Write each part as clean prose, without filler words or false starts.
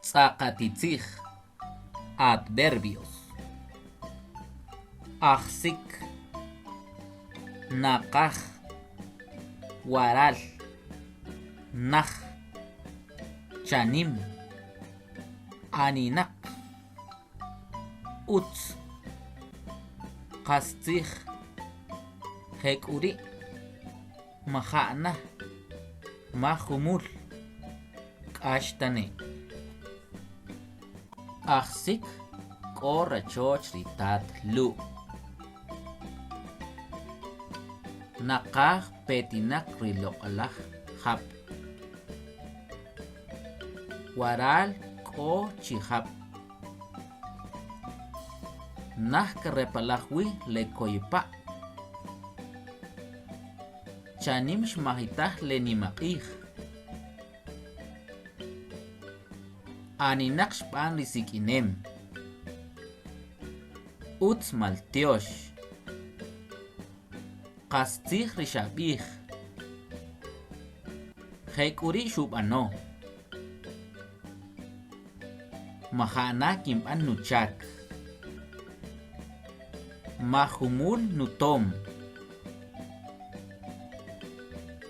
Tz'aqatitzij, Adverbios. Ajsik, naqaj, waral, naj, chanim, aninaq, utz, qastzij, jek'uri', maja' na, maj jumul, k'ax ta ne'. Ajsik k'o rachoch ri tat Lu'. Naqaj petinaq ri loq'alaj jab'. Waral k'o chi jab'. Naj karepalaj wi le koypa'. Chanim xmajitaj le nimaq'ij. Aninaq xb'an ri sik'inem. Utz maltyox. Qastzij ri xab'ij. Je k'u ri' xub'ano. Maja' na kinb'an nuchak. Ma jumul nutom.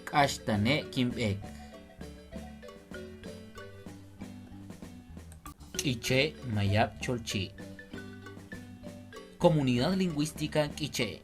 K'ax ta ne' kinb'ek. K'iche' Mayab' Cholchi'. Comunidad Lingüística K'iche'.